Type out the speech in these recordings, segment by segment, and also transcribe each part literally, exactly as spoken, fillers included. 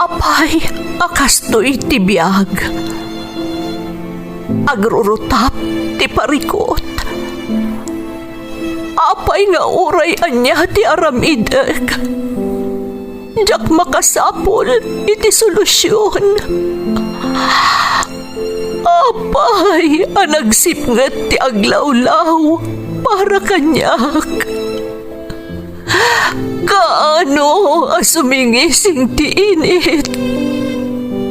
Apay a kastoy ti biag? Agrurutap ti parikut. Apay nga uray ania ti aramidek, diak makasapul iti solusion. Apay a nagsipnget ti aglawlaw para kaniak? Kaano a sumingising ti init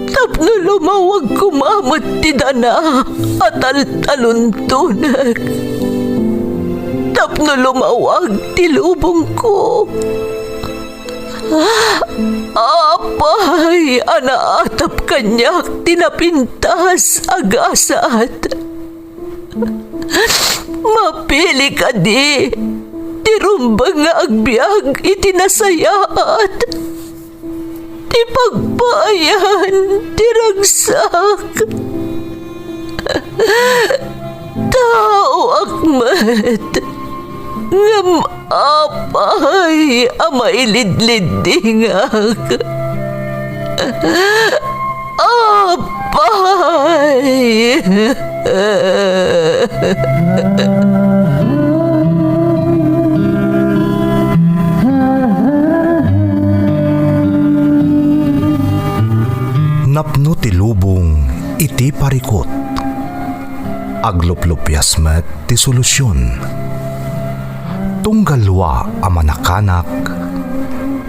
tapno lumawag koma met ti dana a taltaluntonek, tapno lumawag ti lubongko? Apay a naatap kaniak ti napintas a gasat? Mapili kadi ti rumbeng nga agbiag iti nasayaat, ti pagpaayan ti ragsak? Taoak met, ngem apay a mailidliddingak? Apay! Napno ti lubong iti parikut. Agluplupias met ti solusion. Tunggal lua a manakanak,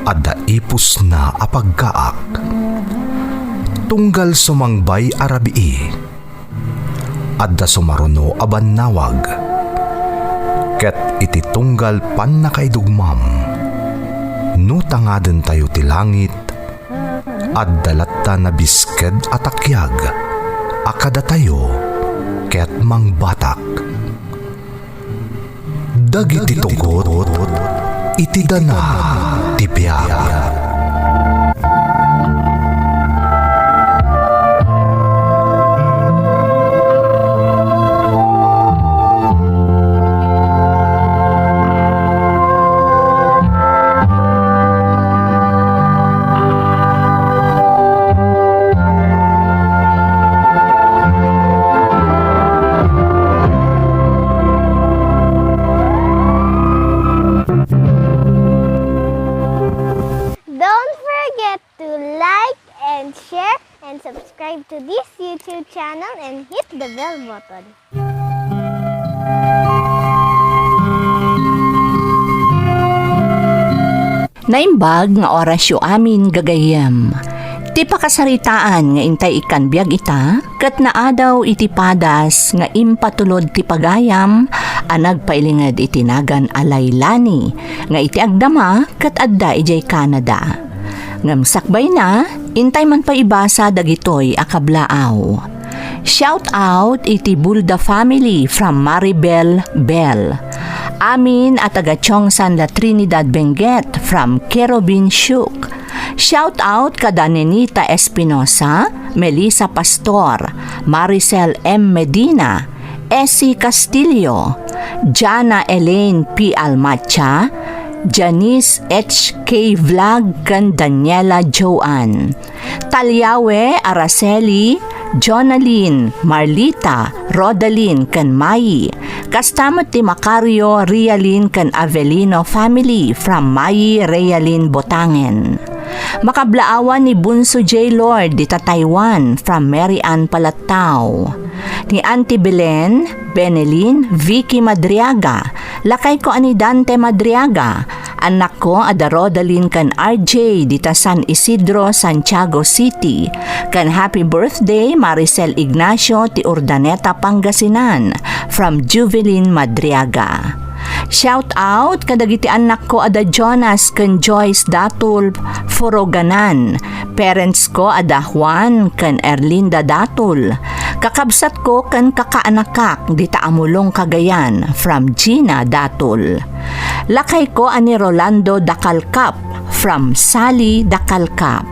adda ipusna a paggaak. Tunggal sumangbay a rabii, adda sumaruno a bannawag. Ket iti tunggal pannakaidugmam, no tangadentayo ti langit, adda latta nabisked a takiag a kadatayo ket mangbatak. Dagiti tugot iti dana ti biag. Don't forget to like and share and subscribe to this YouTube channel and hit the bell button. Naimbag nga orasyo amin, gagayyem. Ti pakasaritaan nga intay ikkan biag ita, ket naadaw iti padas nga impatulod ti pagayam a nagpailinged iti nagan a Lailani, nga iti agdama ket adda idiay Canada. Ngem sakbayna, intay man pay ibasa dagitoy a kablaaw. Shout out iti Bulda family from Maribel Bell. Amin a taga Chongsan, La Trinidad, Benguet from Kerubin Shuk. Shout out kada Nenita Espinosa, Melissa Pastor, Maricel M Medina, Essie Castillo, Jana Elaine P Almacha, Janice H K Vlog, ken Daniela Joan. Taliawe, Araceli, Jonalyn, Marlita, Rodalyn, ken Mayi. Kasta met ti Macario, Realin, ken Avelino family from Mayi, Realin, Botangen. Makablaawan ni Bunso J Lord dita Taiwan from Mary Ann Palat- tao. Ni Auntie Belen, Benelin, Vicky Madriaga, lakayko a ni Dante Madriaga, annakko a da Rodalyn ken R J dita San Isidro, Santiago City, ken happy birthday Maricel Ignacio ti Urdaneta, Pangasinan, from Juvelin Madriaga. Shout out kadagiti annakko a da Jonas ken Joyce Datul, Foroganan, parents ko a da Juan ken Erlinda Datul, kakabsatko ken kakaanakak dita Amulong, Cagayan, from Gina Datul. Lakayko a ni Rolando Dakalkap, from Sally Dakalkap.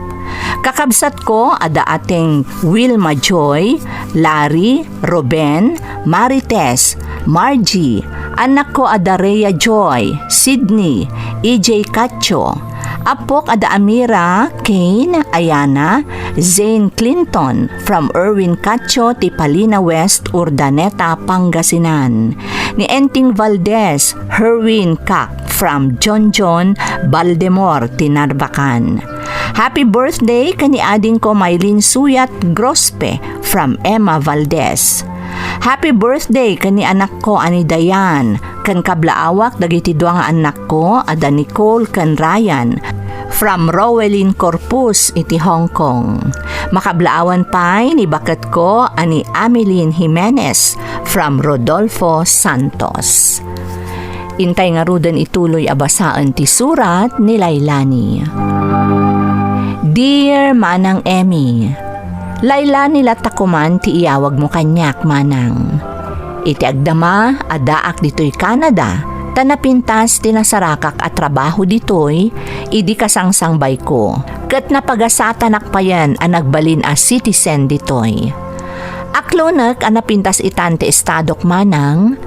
Kakabsatko a da ateng Wilma Joy, Larry, Ruben, Marites, Margie, annakko a da Rhea Joy, Sydney, E J Cacho, Appok a da Amira, Kane, Ayana, Zane Clinton, from Erwin Cacho ti Palina West, Urdaneta, Pangasinan. Ni Enteng Valdez, Herwin Kak, from John John Baldemor, ti Narbacan. Happy birthday ken ni adingko Mylene Suyat Grospe, from Emma Valdez. Happy birthday ken ni anakko a ni Dayan, ken kablaawak dagiti dua nga annakko a da Nicole ken Ryan, from Rowelyn Corpus iti Hong Kong. Makablaawan pay ni baketko a ni Ameline Jimenez, from Rodolfo Santos. Intay ngaruden ituloy a basaen ti surat ni Lailani. Dear Manang Emmy, Lailani latta koman ti iyawagmo kaniak, Manang. Iti agdama, addaak ditoy Canada, ta napintas ti nasarakak a trabaho ditoy, idi kasangsangbayko, ket napagasatanak payen a nagbalin a citizen ditoy. Aklonek a napintas itan ti estadok, Manang,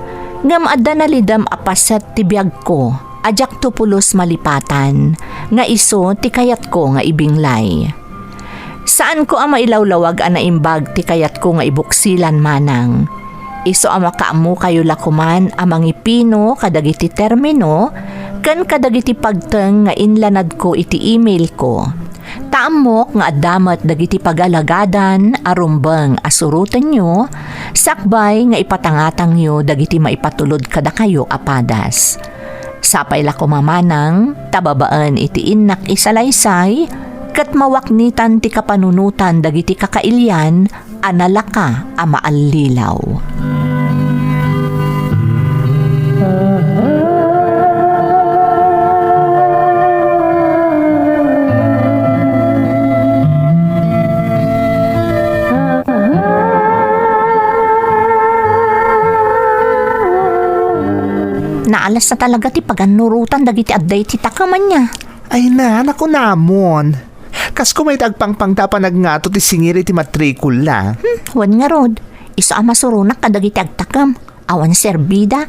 ngem adda nalidem a paset ti biagko a diakto pulos malipatan, nga isu ti kayatko nga ibinglay. Saanko a mailawlawag a naimbag ti kayatko nga ibuksilan, Manang. Isu a makaammokayo la koman a mangipino kadagiti termino ken kadagiti pagteng nga inlanadko iti emailko. Ta ammok nga adda met dagiti pagalagadan a rumbeng a surotenyo sakbay nga ipatangatangyo dagiti maipatulod kadakayo a padas. Sapay la koma, Manang, ta babaen iti innak isalaysay, ket mawaknitan ti kapanunotan dagiti kakailian a nalaka a maallilaw. Naalas na talaga ti pagannurotan dagiti adda iti takemanna. Ay na, nakunamon. Kas kumay ti agpangpangta a panagngato ti singir iti matrikula. Hmm, wen ngarud, isu a masuronak kadagiti agtakem. Awan serbida.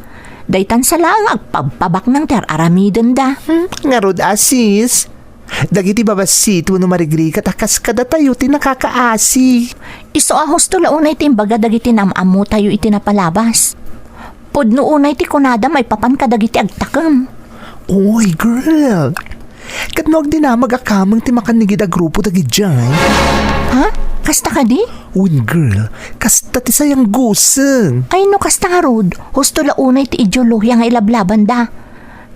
Daytan sa laeng agpabpabaknang ti ar-aramidenda. Hmm, ngarud a, sis. Dagiti babassit wenno marigrigat a kas kadatayo ti nakakaasi. Isu a husto la unay ti imbaga dagiti naam-ammotayo iti napalabas. Pudno unay ti kunada maipapan kadagiti agtakem. Oy, girl! Ket no agdinamag a kameng ti makannigid a grupo dagidiay? Ha? Kasta kadi? Wen, girl, kasta ti sayanggusen. Ay, no kasta ngarud, husto la unay ti ideolohiya nga ilablabanda.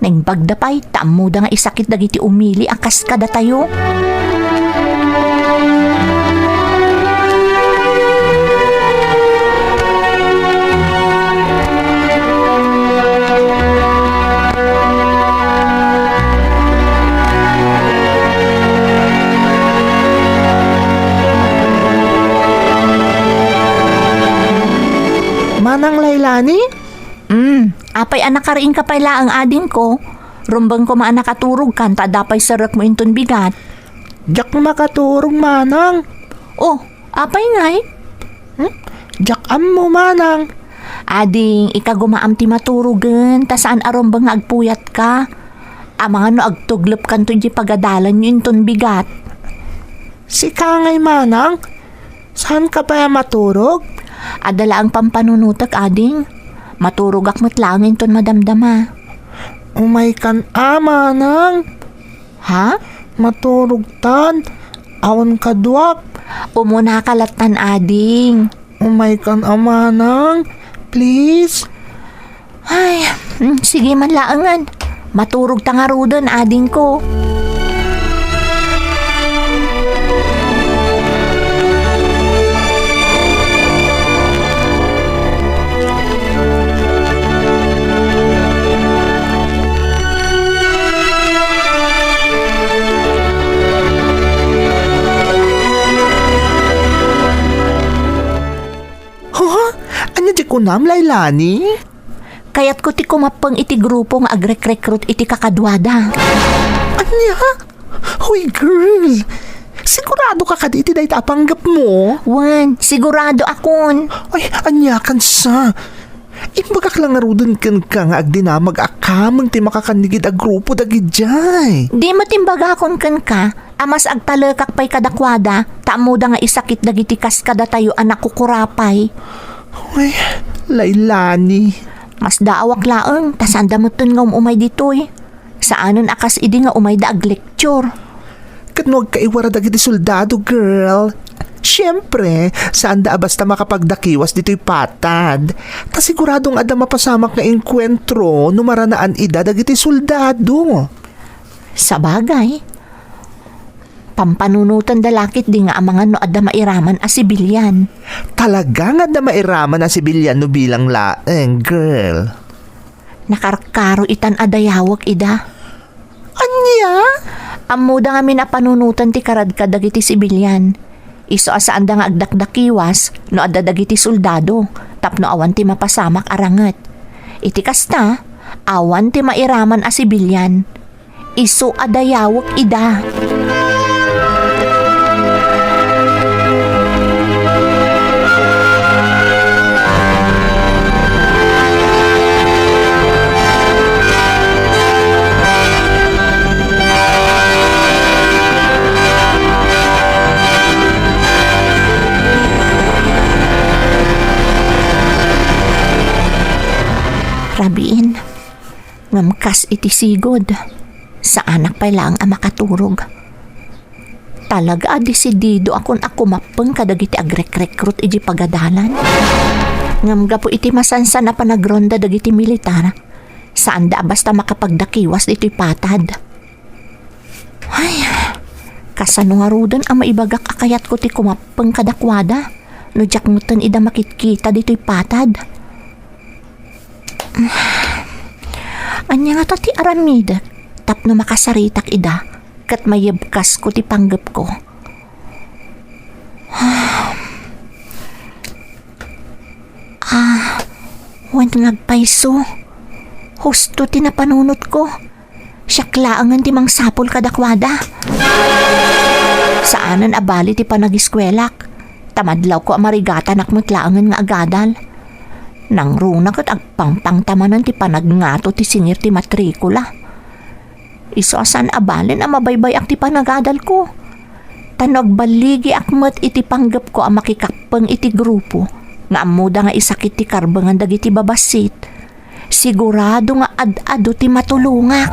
Naimbagda pay, ta ammoda nga isakit dagiti umili a kas kadatayo. Manang Lailani? Mm, apay a nakariingka pay laeng, adingko? Rumbeng koma a nakaturogkan ta adda pay serrekmo inton bigat. Diak makaturog, manang. Oh, apay ngay? Hmm? Diak ammo, manang. Ading, ikagumaam ti maturogen, ta saan a rumbeng nga agpuyatka. Amangan no agtuglepkanto idiay pagadalanyo inton bigat. Sika ngay, manang? Saanka pay a maturog? Adda laeng pampanunotek, ading. Maturogak met laeng inton madamdama. Umaykan a, manang. Ha? Maturogtan. Awan kaduak. Umunaka lattan, ading. Umaykan a, manang. Please. Ay, mm, sige man laengen. Maturogta ngaruden, adingko. Ha? Ania ti kunam, Lailani? Kayatko ti kumappeng iti grupo nga agrekrekrut iti kakaduada. Ania? Hoy, girl! Siguradoka kadi iti dayta a panggepmo? Wen, siguradoakon. Ay, aniakan sa? Imbagak la ngaruden kenka nga agdinamag a kameng ti makakannigid a grupo dagidiay. Di met imbagakon kenka a mas agtalekak pay kadakuada ta ammoda nga isakit dagiti kas kadatayo a nakukurapay. Uy, Lailani. Masdaawak laeng ta saanda metten nga um-umay ditoy. Saanen a kas idi nga umayda aglecture. Ket no agkaiwara dagiti soldado, girl, siempre, saanda a basta makapagdakiwas ditoy patad. Ta siguradong adda mapasamak nga engkuentro no maranaan ida dagiti soldado. Sabagay, pampanunotenda la ketdi nga amangan no adda mairaman a sibilian. Talaga nga adda mairaman a sibilian no bilang laeng, girl. Nakarkaro itan a dayawek ida. Ania? Ammoda ngamin a panunoten ti karadka dagiti sibilian. Isu a saanda nga agdakdakiwas no adda dagiti soldado tapno awan ti mapasamak a ranget. Iti kasta, awan ti mairaman a sibilian. Isu a dayawek ida. Rabiin. Ngem kas iti sigud, saanak pay laeng a makaturog. Talaga a desididoakon a kumappeng kadagiti agrekrekrut iti pagadalan. Ngem gapu iti masansan a panagronda dagiti militar, saanda a basta makapagdakiwas ditoy patad. Ay, kasano ngaruden a maibagak a kayatko ti kumappeng kadakuada no diak metten ida makitkita ditoy patad? Ania ngata ti aramidek tapno makasaritak ida ket mayebkasko ti panggepko? Ah, wen nga agpayso. Husto ti napanunotko. Siak laengen ti mangsapul kadakuada. Saanen a bali ti panagiskuelak. Ta madlawko a marigatanak met laengen nga agadal. Nangruna ket agpangpangtamanen ti panagngato ti singir ti matrikula. Isu a saan a balen a mabaybay-ak ti panagadalko. Ta no agballigiak met iti panggepko a makikappeng iti grupo nga ammoda nga isakit ti karbengan dagiti babassit, sigurado nga ad-adu ti matulongak.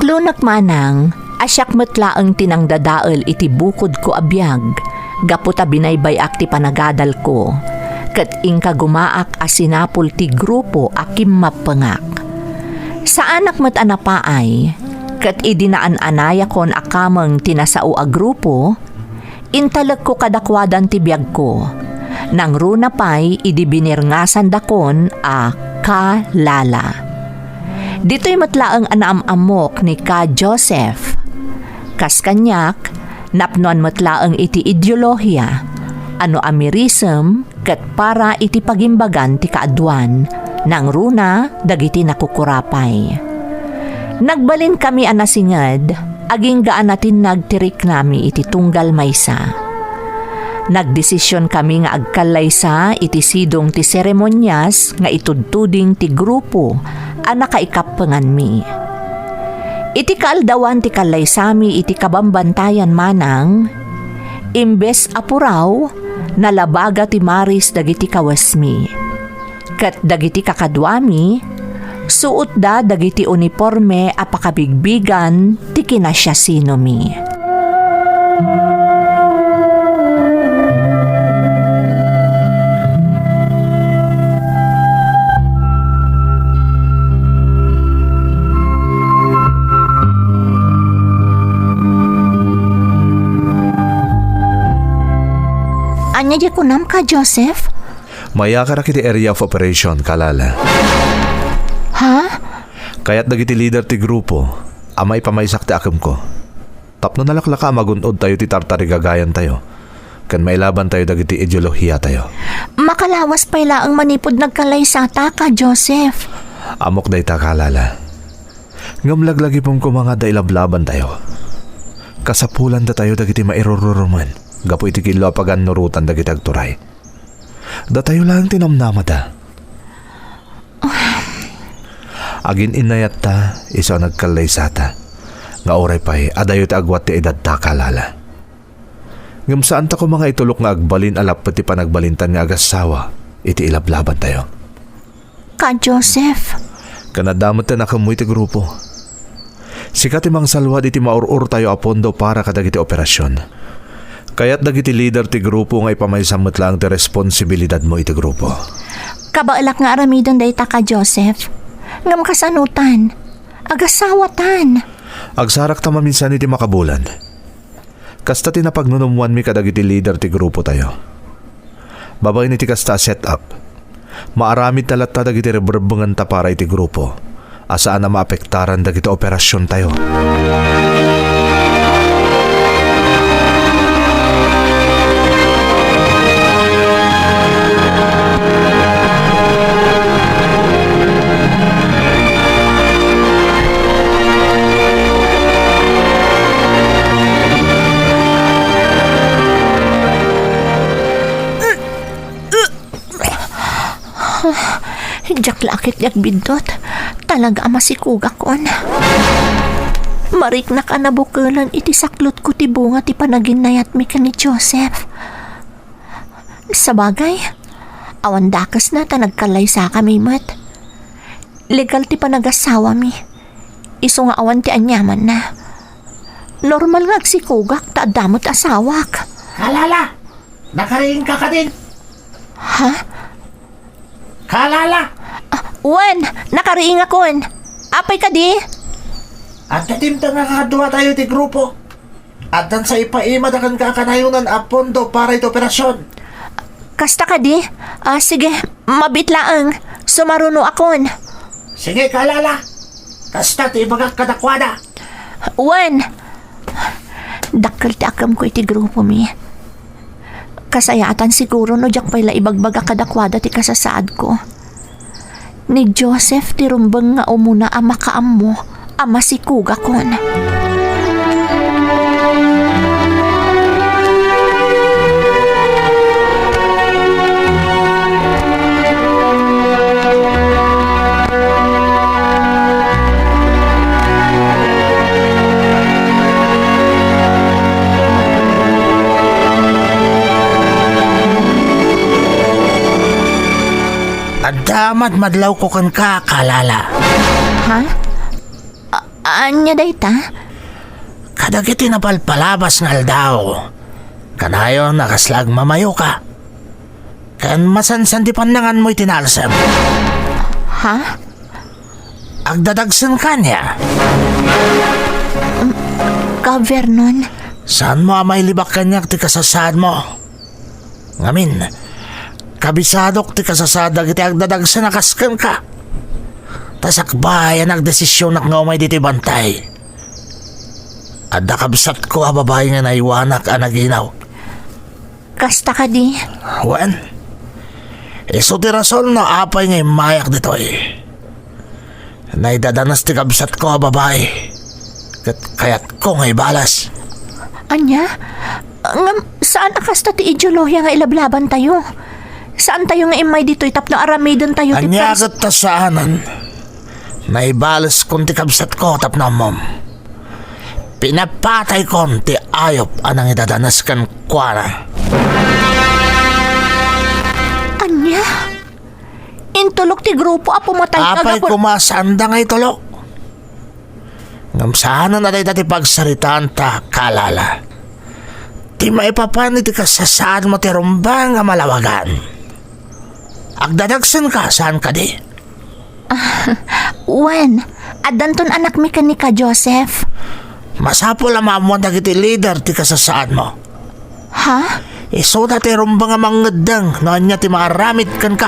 Aklonek manang a siak met laeng ti nangdadael iti bukodko a biag gapu ta binaybay-ak ti panagadalko, ket inkagumaak a sinapul ti grupo a kimmappengak. Saanak met a napaay, ket idi naan-anayakon a kameng ti nasao a grupo, intalekko kadakuadan ti biagko. Nangruna pay idi binirngasandakon a Ka Lala. Ditoy met laeng a naam-ammok ni Ka Joseph. Kas kaniak, napnoan met laeng iti ideolohia a no amirisem ket para iti pagimbagan ti kaaduan, nangruna dagiti nakukurapay. Nagbalinkami a nasinged, agingga a natinnag ti riknami iti tunggal maysa. Nagdesisionkami nga agkallaysa iti sidong ti seremonias nga itudtuding ti grupo a nakaikappenganmi. Iti kaaldawan ti kallaysami iti kabambantayan manang, imbes a puraw, nalabaga ti maris dagiti kawesmi. Ket dagiti kakaduami, suotda dagiti uniporme a pakabigbigan ti kinasiasinomi. Ania ti kunam, Ka Joseph? Mayakarak iti area of operation, Ka Lala. Ha? Kayat dagiti leader ti grupo a maipamaysak ti akemko. Tapno nalaklaka a magun-od tayo ti tartarigagayan tayo, ken mailaban tayo dagiti ideolohiya tayo. Makalawas pay laeng manipud nagkalaysata, Ka Joseph. Ammok dayta, Ka Lala. Ngem laglagipem koma nga adda ilablaban tayo. Kasapulan datayo dagiti mairururumen gapu iti killo a pagannurotan dagiti agturay. Datayo laeng ti namnamada. Agin-innayatta isu a nagkallaysata, nga uray pay adayo ti agwat ti edadta, Ka Lala. Ngem saanta koma nga itulok nga agbalin a lappet ti panagbalintan nga agassawa iti ilablabantayo. Ka Joseph. Ken adda met ti nakemmo iti grupo. Sika ti mangsalwad iti maur-urtayo a pondo para kadagiti operasion. Kayat dagiti lider ti grupo nga ipamaysam met laeng ti responsibilidadmo iti grupo. Kabaelak nga aramiden dayta, Ka Joseph. Ngem kasanotan? Agasawatan. Agsarakta maminsan iti makabulan. Kasta ti napagnunumwanmi kadagiti lider ti grupotayo. Babaen iti kasta a set-up, maaramidta latta dagiti rebrebbengenta para iti grupo a saan a maapektaran dagiti operasiontayo. Diak la ket ti agbiddut. Talaga a masikugakon. Mariknak a nabukelen iti saklotko ti bunga ti panaginayatmi ken ni Joseph. Sabagay, awan dakesna ta nagkallaysakami met. Legal ti panagasawami. Isu nga awan ti aniamanna. Normal nga agsikugak ta adda met asawak. Kalala! Nakariingka kadin? Ha? Kalala! Ah, wen, nakariingakon. Apay kadi? Adda dimteng nga kakaduatayo ti grupo. Addan sa ipaimada kenka a kanayonan a pondo para iti operasion. Kasta kadi? Ah, sige, mabiit laeng. Sumarunoakon. Sige, Kalala. Kasta ti ibagak kadakuada. Wen, dakkel ti akemko iti grupomi. Kasayaatan siguro no diak pay la ibagbaga kadakuada ti kasasaadko. Ni Joseph ti rumbeng nga umuna a makaammo a masikugakon. Adda madmadlawko kenka, Kalala. Ha? A-, ania dayta? Kadagiti napalpalabas nga aldaw, kanayon a kasla agmamayoka. Ken masansan ti pannanganmo iti nalsem. Ha? Agdadagsenka ania? Um, Ka Vernon. Saanmo a mailibak kaniak ti kasasaadmo? Ngamin, kabisadok ti kasasaad dagiti agdadagsen a kas kenka. Ta sakbay a nagdesisionak nga umay ditoy bantay. Adda kabsatko a babai nga naiwanak a naginaw. Kasta kadi? Wen, isu ti rason no apay nga immayak ditoy. Naidadanes ti kabsatko a babai, ket kayatko nga ibales. Ania? Ngem saan a kasta ti ideolohiya nga ilablabantayo? Saantayo nga immay ditoy tapno aramidentayo ti Ania pers- ket ta saanen? Naibaleskon ti kabsatko tapno ammom. Pinapataykon ti ayup a nangidadanes kenkuana. Ania? Intulok ti grupo a pumatay Apay kagapu- koma, saanda nga itulok. Ngem saanen a dayta ti pagsaritaanta, Kalala. Ti maipapan iti kasasaadmo ti rumbeng a malawagan. Agdadagsenka, saan kadi? Ah, wen, addanton anakmi ken ni Ka Joseph. Masapul a maammuan dagiti lider ti kasasaadmo. Ha? Isuda ti rumbeng a mangngeddeng no ania ti maaramid kenka.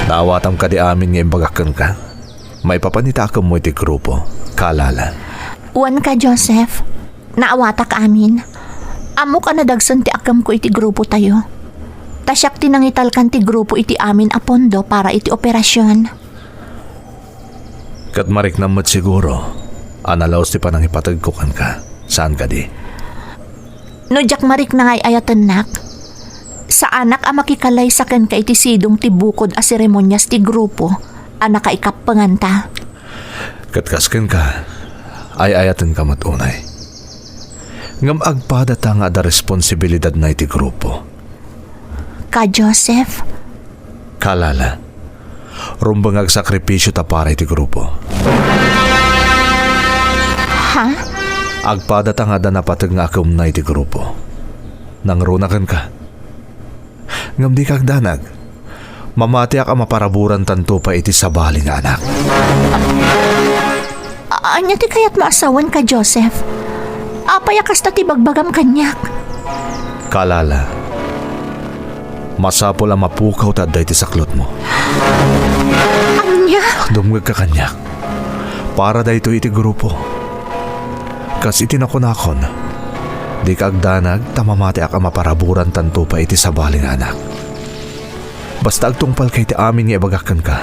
Naawatam kadi amin nga imbagak kenka? Maipapan ita akemmo iti grupo, Kalala. Wen ka, Joseph. Naawatak amin. Ammok a nadagsen ti akemko iti grupotayo. Ta siak ti nangitalkan ti grupo iti amin a pondo para iti operasion. Ket mariknam met siguro a nalaus ti panangipategko kenka. Saan kadi? No diak marikna nga ay-ayatennak, saanak a makikalaysa kenka iti sidong ti bukod a seremonias ti grupo a nakaikappenganta. Ket kas kenka, ay-ayatenka met unay. Ngem agpadata nga adda responsibilidadanna iti grupo. Ka Joseph? Kalala, rumbeng nga agsakripisio ta para iti grupo. Ha? Agpadata nga adda napateg nga akemna iti grupo. Nangruna kenka. Ngem dika agdanag. Mamatiak a maparaburantanto pay iti sabali nga anak. A-, ania ti kayatmo a sawen ka, Joseph? Apay a kasta ti bagbagam kaniak? Kalala, masapul a mapukaw ta adda iti saklotmo. Ania? Dumngegka kaniak. Para daytoy iti grupo. Kas iti nakunakon, dika agdanag ta mamatiak a maparaburantanto pay iti sabali nga anak. Basta agtungpalka iti amin nga ibagak kenka.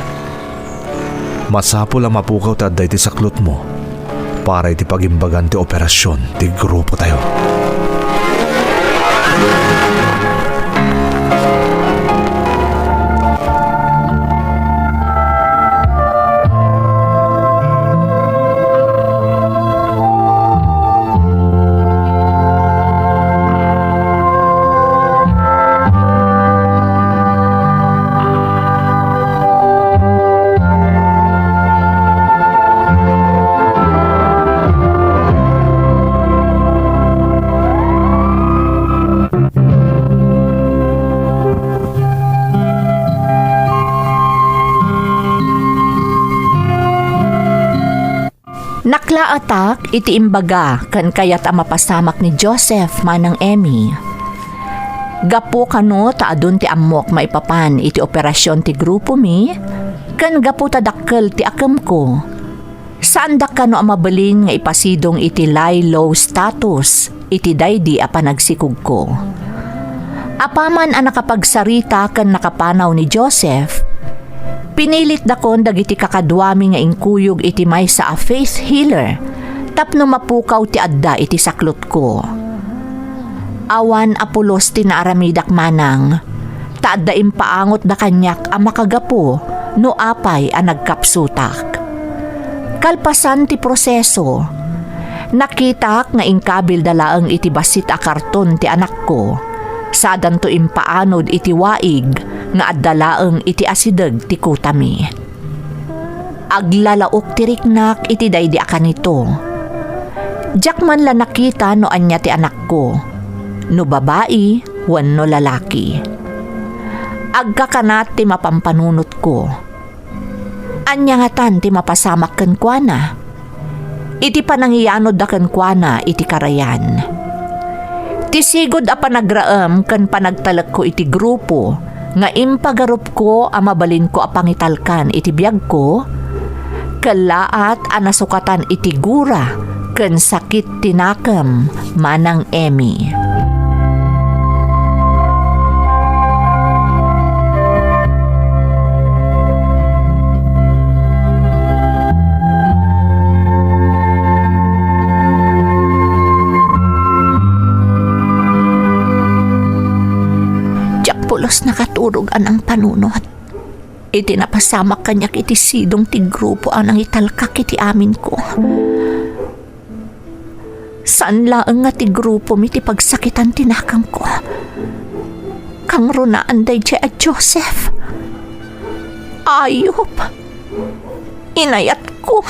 Masapul a mapukaw ta adda iti saklotmo para iti pagimbagan ti operasion ti grupotayo. Naklaatak iti imbaga ken kayat a mapasamak ni Joseph manang Emmy. Gapu kano ta adun ti ammok maipapan iti operasion ti grupomi, ken gapu ta dakkel ti akemko, saandak kano a mabalin nga ipasidong iti lie-low status iti daydi a panagsikogko. Apaman a nakapagsarita ken nakapanaw ni Joseph, pinilitdakon dagiti kakaduami nga inkuyog iti maysa a faith healer tapno mapukaw ti adda iti saklotko. Awan a pulos ti naaramidak manang, ta adda impaangotda kaniak a makagapu no apay a nagkapsutak. Kalpasan ti proseso, nakitak nga inkabilda laeng iti bassit a karton ti anakko, sadanto impaanod iti waig nga adda laeng iti asideg ti kutami. Aglalaok ti riknak iti daydi a kanito. Diak man la nakita no ania ti anakko, no babai wenno lalaki. Agkakanat ti mapampanunotko. Ania ngatan ti mapasamak kenkuana? Iti panangiyanodda kenkuana iti karayan. Ti sigud a panagraem ken panagtalekko iti grupo nga impagarupko a mabalinko a pangitalkan iti biagko, kellaat a nasukatan iti gura ken sakit ti nakem manang Emmy. Diak pulos nakaturog a nangpanunot iti napasamak kaniak iti sidong ti grupo a nangitalkak iti aminko. Saan laeng nga ti grupomi ti pagsakitan ti nakemko. Kangrunaan daydiay a Joseph. Ayup. Inayatko.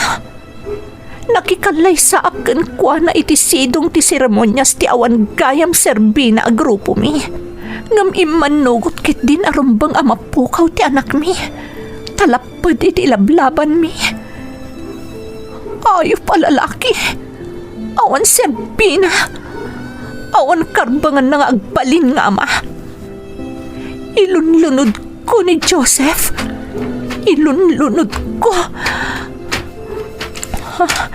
Nakikallaysaak kenkuana iti sidong ti seremonias ti awan gayam serbina a grupomi. Ngem immannugot ketdin a rumbeng a mapukaw ti anakmi. Talapped iti ilablabanmi. Ayup a lalaki. Awan serbina. Awan karbenganna nga agbalin nga ama. Ilunlunodko ni Joseph. Ilunlunodko. Ah,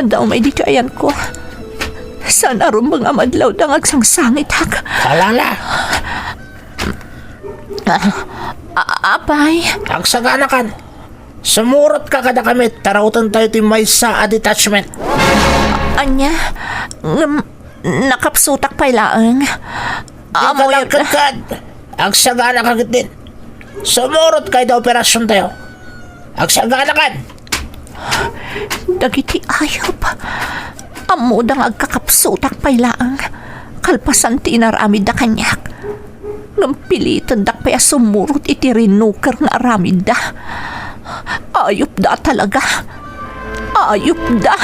adda umay ditoy ayanko. Saan a rumbeng a madlawda nga agsangsangitak. Alala! Ah, a-, apay? Agsaganakan. Sumurotka kadakami, tarawtentayo ti maysa a detachment. Ania? Ngem, nakapsutak pay laeng. Dika nagkedked. Agsaganaka ketdin. Sumurotka iti operasiontayo. Agsaganakan. Dagiti ayup. Ammoda nga agkakapsutak pay laeng. Kalpasan ti inaramidda kaniak. Ngem pilitendak pay a sumurot iti rinuker nga aramidda. Ayupda a talaga. Ayupda!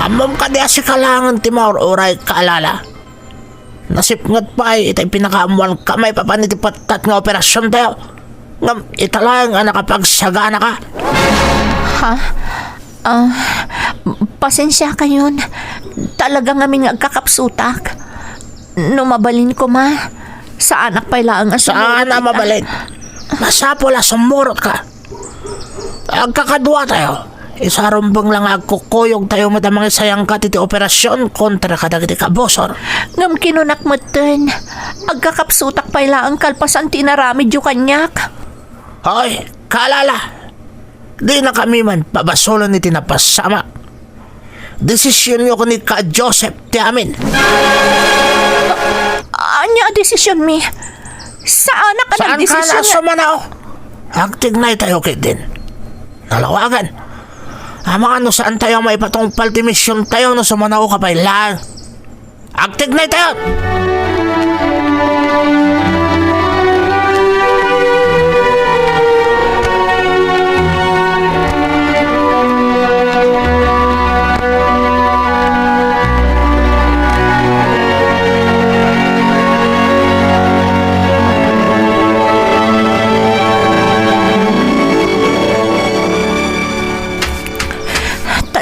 Ammom kadi a sika laengen ti maur-uray, Kaalala? Nasipnget pay iti pinakaammoanka maipapan iti pettat nga operasiontayo. Ngem ita laeng a nakapagsaganaka. Ha? Ah, pasensiakayon. Talaga ngamin nga agkakapsutak. No mabalin koma, saanak pay laeng a sumurot. Saan a ita mabalin? Masapul a sumurotka. Agkakaduatayo. Isu a rumbeng la nga agkukuyogtayo met a mangisayangkat iti operasion kontra kadagiti kabusor. Ngem kinunak metten, agkakapsutak pay laeng kalpasan ti inaramidyo kaniak. Hoy, Kaalala! Dinakami man pabasolen iti napasamak. Desisionyo ken ni Ka Joseph ti amin. Ania a desisionmi? Saanak a nagdesisyon nga sumanao. Agtignaytayo ketdin. Nalawagan. Amangan no saantayo a maipatungpal ti misiontayo no sumanaoka pay laeng. Agtignaytayo!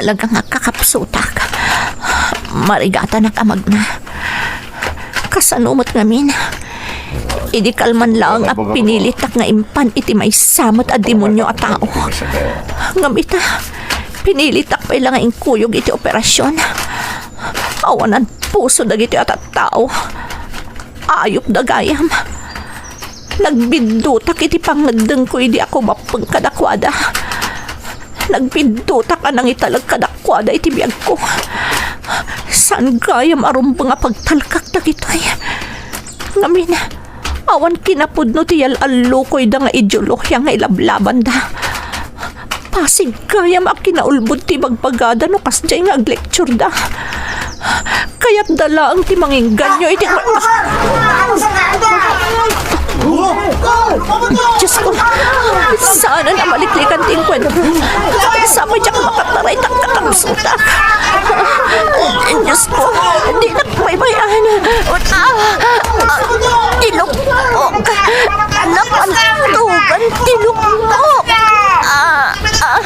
Talaga nga agkakapsutak. Marigatanak a magna. Kasano met ngamin? Idi kalman laeng a pinilitak nga impan iti maysa met a demonio a tao. Ngem ita, pinilitak pay la nga inkuyog iti operasion. Awanan puso dagitoy a tattao. Ayupda gayam. Nagbiddutak iti pangngeddengko idi ako mappeng kadakuada. Nagbiddutak a nangitalag kadakuada iti biagko. Saan gayam a rumbeng a pagtalkak dagitoy. Ngamin, awan kinapudno ti yal-allukoyda nga ideolohia nga ilablabanda. Pasig gayam a kinaulbod ti bagbagada no kasdiay nga aglectureda. Kayatda laeng ti manginganyo iti, Diosko, saanen a maliklikan ti inkuentro. Sapay diak makataray ta agkakapsutak. Diosko, dinak baybay-an. Ah, ah, ti lukpok. Napantugan ti lukpok. Ah, ah.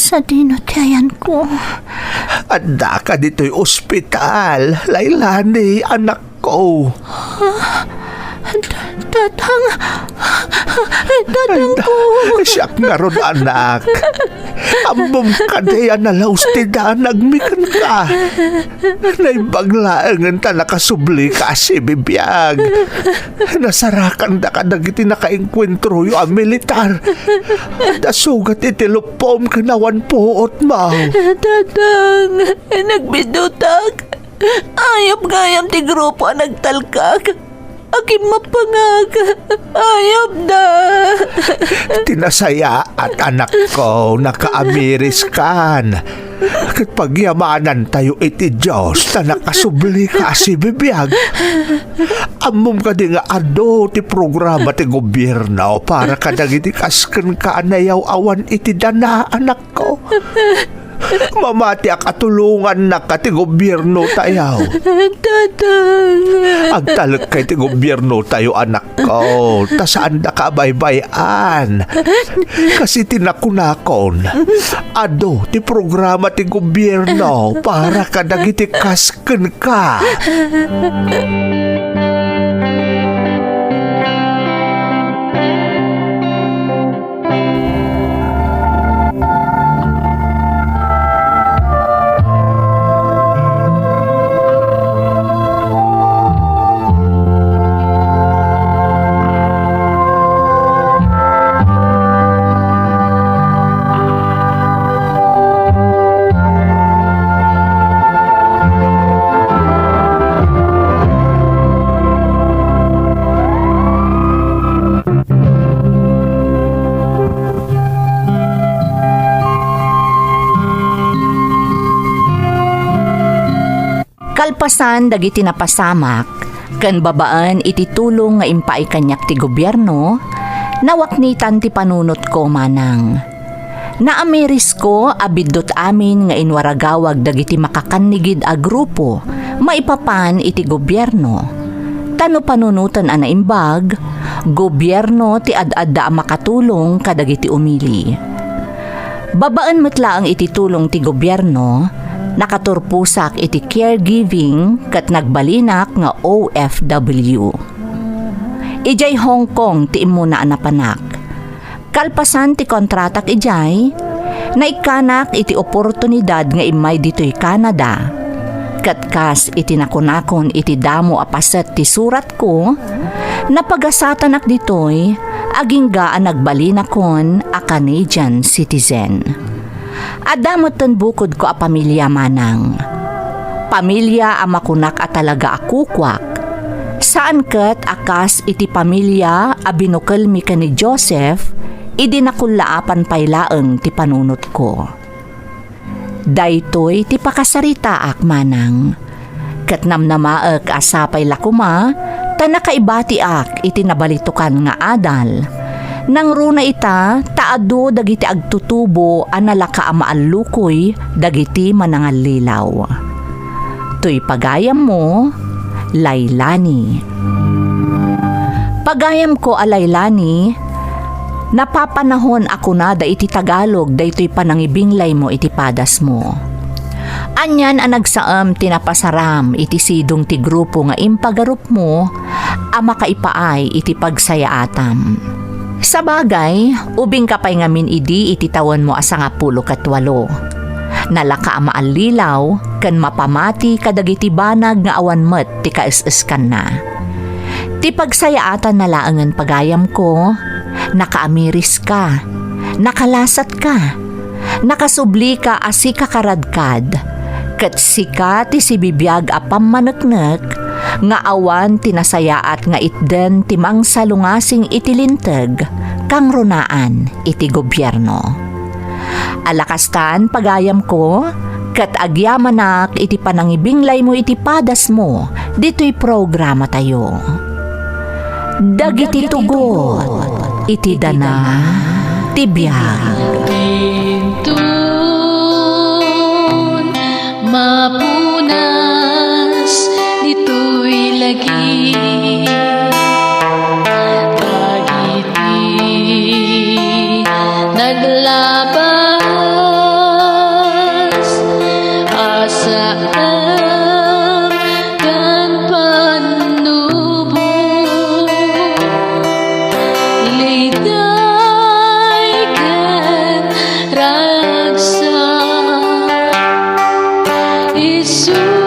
Sadino ti ayanko? Addaka ditoy ospital, Lailani, anakko. Da-, Dadang, Dadang ko. Siak ngarud, anak. Ammom kadi a nalaus ti danagmi kenka. Naimbag laengen ta nakasublika a sibibiag. Nasarakanda kadagiti nakaenkuentroyo a militar. Adda sugat iti luppom ken awan puotmo. Dadang, nagbidutak. Ayab gayam ti grupo a nagtalkak. Agimmapangak. Ayabda. Ti nasayaat, anakko, nakaamiriskan. Ket pagyamanantayo iti Dios ta nakasublika a sibibiag. Ammom kadi nga adu ti programa ti gobierno para kadagiti kas kenka a nayaw-awan iti dana, anakko? Mamatiak a tulongannaka ti gobiernotayo. Dadang. Agtalekka iti gobiernotayo, anakko, ta saandaka a baybay-an. Kas iti nakunakon, adu ti programa ti gobierno para kadagiti kas kenka. Kalpasan dagiti napasamak, ken babaen iti tulong nga impaay kaniak ti gobierno, nawaknitan ti panunotko manang. Naamirisko a biddut amin nga inwaragawag dagiti makakannigid a grupo maipapan iti gobierno. Ta no panunoten a naimbag, gobierno ti ad-adda a makatulong kadagiti umili. Babaen met laeng iti tulong ti gobierno, nakaturposak iti caregiving ket nagbalinak nga O F W. Idiay Hong Kong ti immuna a napanak. Kalpasan ti kontratak idiay, naikkanak iti oportunidad nga immay ditoy Canada. Ket kas iti nakunakon iti damo a paset ti suratko, napagasatanak ditoy agingga a nagbalinakon a Canadian citizen. Adda metten bukodko a pamilia manang. Pamilia a makunak a talaga a kukuak. Saan ket a kas iti pamilia a binukelmi ken ni Joseph idi nakullaapan pay laeng ti panunotko. Daytoy ti pakasaritaak manang. Ket namnamaek a sapay la koma ta nakaibatiak iti nabalitokan nga adal. Nangruna ita ta adu dagiti agtutubo a nalaka a maallukoy dagiti manangallilaw. Toy pagayammo, Lailani. Pagayamko a Lailani, napapanahon a kunada iti Tagalog daytoy panangibinglaymo iti padasmo. Anian a nagsaem ti napasaram iti sidong ti grupo nga impagarupmo a makaipaay iti pagsayaatam. Sabagay, ubingka pay ngamin idi iti tawenmo a sangapulo ket walo. Nalaka a maallilaw ken mapamati kadagiti banag nga awan met ti kaes-eskanna. Ti pagsayaatanna laengen pagayamko, nakaamiriska, nakalasatka, nakasublika a sika karadkad, ket sika ti sibibiag a pammaneknek nga awan ti nasayaat nga itden ti mangsalungasing iti linteg kangrunaan iti gobierno. Alakastan, pagayamko, ket agyamanak iti panangibinglaymo iti padasmo ditoy programatayo. Dagiti tugot iti dana ti biag. Inton mapunas ditoy lagip. Dagiti naglabas a Jesus.